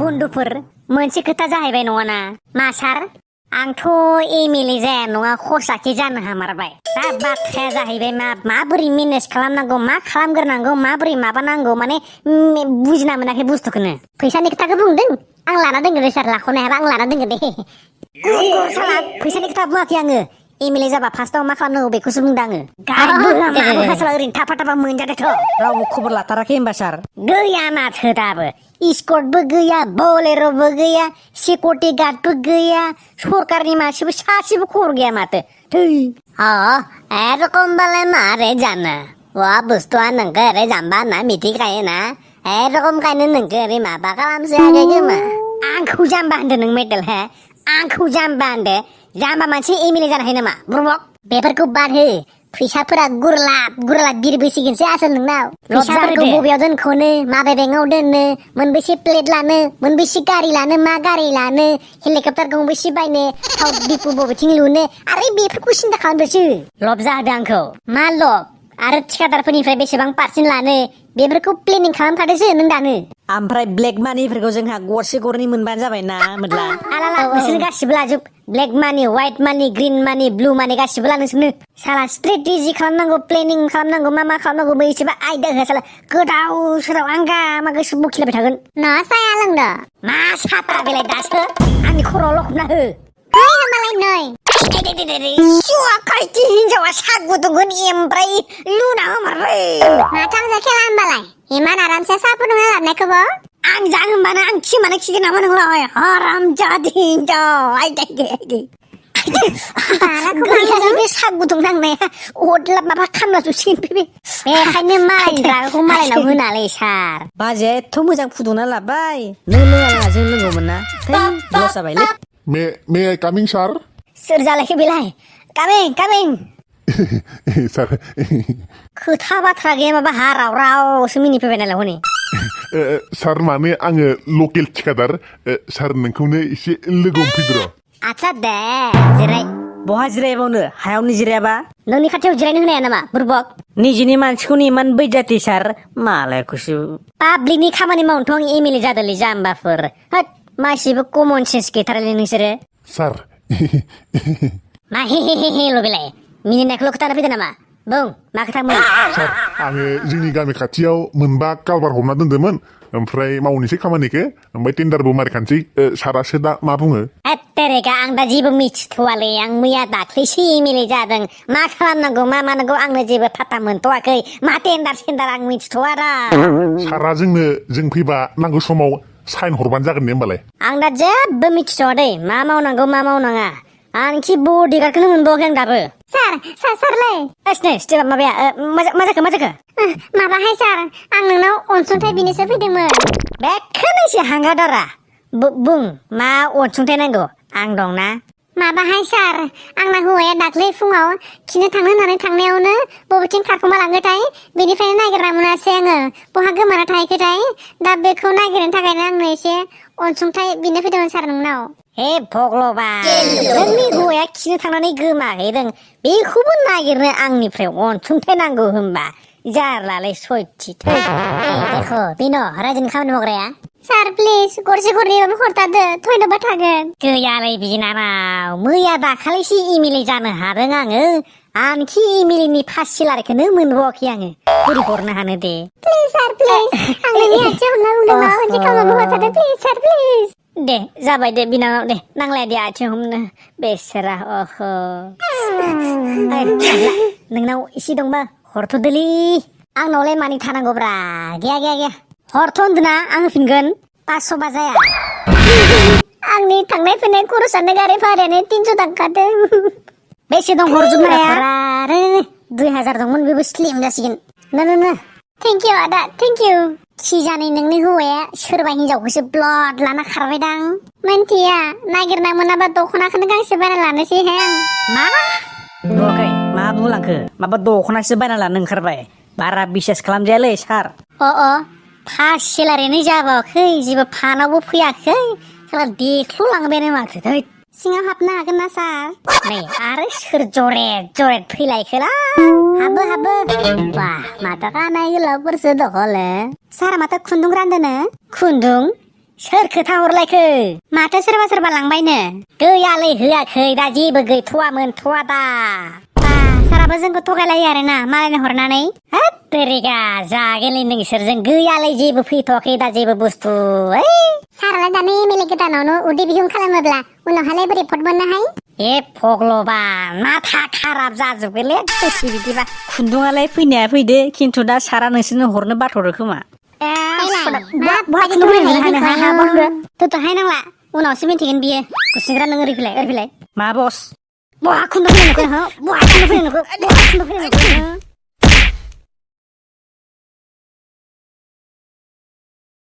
बन्धुफोर मोनसे खोथा जाहैबाय नङाना मा सार आंथ' एमएलए जाया नङा खसाखि जानो हामारबाय दा बाथ्राया जाहैबाय माबोरै मेनेज खालामनांगौ मा खालामग्रोनांगौ माबोरै माबानांगौ माने बुजिना मोनाखै बुस्थुखौनो फैसानि खोथाखौ बुंदों आं लाना दोनगोन दे सार लाख'नो हायाबा आं लाना दोनगोन दे साला फैसानि खोथा बुङाखै आङो एमएलए जाबा फार्स्टआव मा खालामनांगौ बेखौसो बुंदों आङो गासिबो साला ओरैनो थाफा थाफा मोनजादोंथ' रावबो खबर लाथाराखै होनबा सार गैया माथो दाबो स्कटबो गैया बलेर'बो गैया सिकिउरिटि गार्डबो गैया सरकारनि मानसिबो सासेबो खबर गैया माथो थै एरकमबालाय मारै जानो वा बुस्थुआ नोंखौ ओरै जाम्बा होनना मिथिखायोना एरकमखायनो नोंखौ ओरै माबा खालामसै खोमा आंखौ जाम्बा होनदों नों मेडेल हे आंखौ जाम्बा होनदो जाम्बा मानसि एमएलए जानो हायो नामा बुरबक बेफोरखौ बाद हो फैसाफोरा गुरलाब बिरबोसिगोनसो आसोल नोंनाव फैसाफोरखौ बबेयाव दोनख'नो माबे बेंकआव दोननो मोनबेसे प्लेट लानो मोनबेसे गारि लानो मा गारि लानो हेलिकप्टार गंबेसे बायनो थाव दिपु बबेथिं लुनो आरो बेफोरखौ सिन्था खालामदोसो लब जाहोदो आंखौ मा लब आरो थिखादारफोरनिफ्राय बेसेबां पार्सेन्ट लानो बेफोरखौ प्लेनिं खालामखादोसो नों दानो ओमफ्राय ब्लेक मानिफोरखौ जोंहा गरसे गरनै मोनबानो जाबाय ना मोदला आलाला नोंसोर गासिबो लाजोब ब्लेक मानि व्हाइट मानि ग्रिन मानि ब्लु मानि गासिबो ला नोंसोरनो साला स्ट्रेटेजि खालामनांगौ प्लेनिं खालामनांगौ मा खालामनांगौ बैसेबा आयदा हो साला गोदाव सोदाव आंगा मा गोसो बखिलायबाय थागोन ना साया लोंदो मा साथा बेलाय दासो आंनि खर'आव लखबना हो होमबालाय नै खायथि हिनजावा सा गुदुंगोन ओमफ्राय लुना होमारबाय माथाम खेला होमबालाय इमान आरामसे सा फुदुंना लाबनायखौबो आं जां होमबाना आं खिमानो खिगोन नामा नोंलाय आराम जादि हिनजाव आयदै बे सा गुदुं नांनाया अदला माबा खामला जुसिगोन बेखायनो मालायनि रागाखौ मालायनाव होनालै सार बाजैया एथ' मोजां फुदुंना लाबाय नों लोङा जों लोंगौमोन ना लस जाबायलै मे आई कमिंग सर सोर जालायखो बेलाय कामिं सर खोथा बाथ्रा गैया माबा हाराव रावसो मिनिफैबाय नालाय हनै सार माने आङो लकेल थिखादार सार नोंखौनो एसे लोगो हमफैदो आच्छा दे जिराय बहा जिरायबावनो हायावनो जिरायाबा नोंनि खाथियाव जिरायनो होनाया नामा बुरबक निजिनि मानसिखौनो इमान बैजाति सार मालायखौसो पाब्लिकनि खामानि मावनोथ' आं एमएलए जादोंलै जाम्बाफोर होद मासेबो कमन सेन्स गैथारालै नोंसोरो सार मा हेल' बेलाय मिनिनायखौल' खोथाना फैदो नामा बुं मा खोथामोन सार आङो जोंनि गामि खाथियाव मोनबा कालबार हमना दोन्दोंमोन ओमफ्राय मावनोसै खामानिखौ ओमफ्राय टेन्डारबो मारिखानोसै सारासो दा मा बुङो तेरेगा आं दा जेबो मिथिथ'वालै आं मैया दाख्लैसो एमएलए जादों मा खालामनांगौ मा मानांगौ आंनो जेबो फाता मोनथ'वाखै मा टेन्डार आं मिथिथ'वा रा सारा जों फैबा नांगौ समाव साइन हरबानो जागोन दे होमबालाय आं दा जेबो मिथिथ'वा दै मा मावनांगौ मा मावनाङा आंखि बडिगार्डखौनो मोनबावाखै आं दाबो सारलाय स्टेप माबाया मा जाखो माबाहाय सार आं नोंनाव अनसुंथाइ बिनोसो फैदोंमोन बेखौनोसो हांगादारा बुं मा अनसुंथाइ नांगौ आं दंना माबाहाय सार आंना हौवाया दाख्लै फुङाव खिनो थांनो होननानै थांनायावनो बबेथिं खारखोमा लांगोथाय बेनिफ्रायनो नागिरना मोनासै आङो बहा गोमाना थाहैखोथाय दा बेखौ नागिरनो थाखायनो आंनो एसे अनसुंथाइ बिनो फैदोंमोन सार नोंनाव हे भगलबान नोंनि हौवाया खिनो थांनानै गोमाहैदों बेखौबो नागिरनो आंनिफ्राय अनसुंथाइ नांगौ होनबा जारलालै सयथि देख बेनो रायजोनि खामानि मावग्राया सार प्लिज गरसे गरनैबाबो हरथारदो थैनोबा थागोन गैयालै बिनानाव मैया दाखालिसो एमएलए जानो हादों आङो आंखि एमएलएनि फार्स्ट सेलारिखौनो मोनबावाखै आङो बोरै हरनो हानो दे प्लिज सार प्लिज आं नोंनि आथिङाव हमना बुंदों माबा मोनसे खामानि हरथारदो प्लिज सार प्लिज दे जाबाय दे बिनानाव दे नांलाय दे आथिं हमनो बेसेरा नोंनाव एसे दंबा हरथ'दोलै आंनावलाय मानि थानांगौब्रा गैया हरथ' होनदोंना आं होफिनगोन 500 बा जाया आंनि थांनाय फैनाय खरसानो गारि भारायानो 300 थांखादों बेसे दं हरजोबनो आरो 2000 दंमोन बेबो स्लिम जासिगोन ना थेंक इउ आदा थेंक इउ खिजानै नोंनि हौवाया सोरबा हिनजावखौसो ब्लड लाना खारबायदां मोनथिया नागिरना मोनाबा दख'नाखौनो गांसे बायना लानोसै हे आं मा बुंलांखो माबा दख'नासो बायना लानो ओंखारबाय बारा बिसास खालामजायालै सार फार्स्ट सेलारियानो जाबावाखै जेबो फानावबो फैयाखै साला देख्ल'लांबायानो माथो सिङाव हाबनो हागोन ना सार नै आरो सोर जरेद फैलायखोला हाबो वाह माथो खानाय गोलावफोरसो दख'ले सारा माथो खुन्दुं रानदोनो खुन्दुं सोर खोथा हरलायखो माथो सोरबा सोरबा लांबायनो गैयालै होआखै दा जेबो गैथ'वामोन थ'वा दा साराबो जोंखौ थगायलायो आरोना मालायनो हरनानै हाब तेरिगा जागोनलै नोंसोरजों गैयालै जेबो फैथ'वाखै दा जेबो बुस्थु सारालाय दानो एमएलए गोदानावनो उदै बिहुं खालामोब्ला उनावहाय बोरै भट मोननोहाय ए भगलबा माथा खाराब जाजोबगोनलै दसे बिदिबा खुन्दुङालाय फैनाया फैदो खिन्थु दा सारा नोंसोरनो हरनो बाथ'रो खोमा हाय नांला उनावसो मिन्थिगोन बियो गुसिंग्रा नों ओरै फैलाय मा बस बहा खुन्दुं फैनायखौ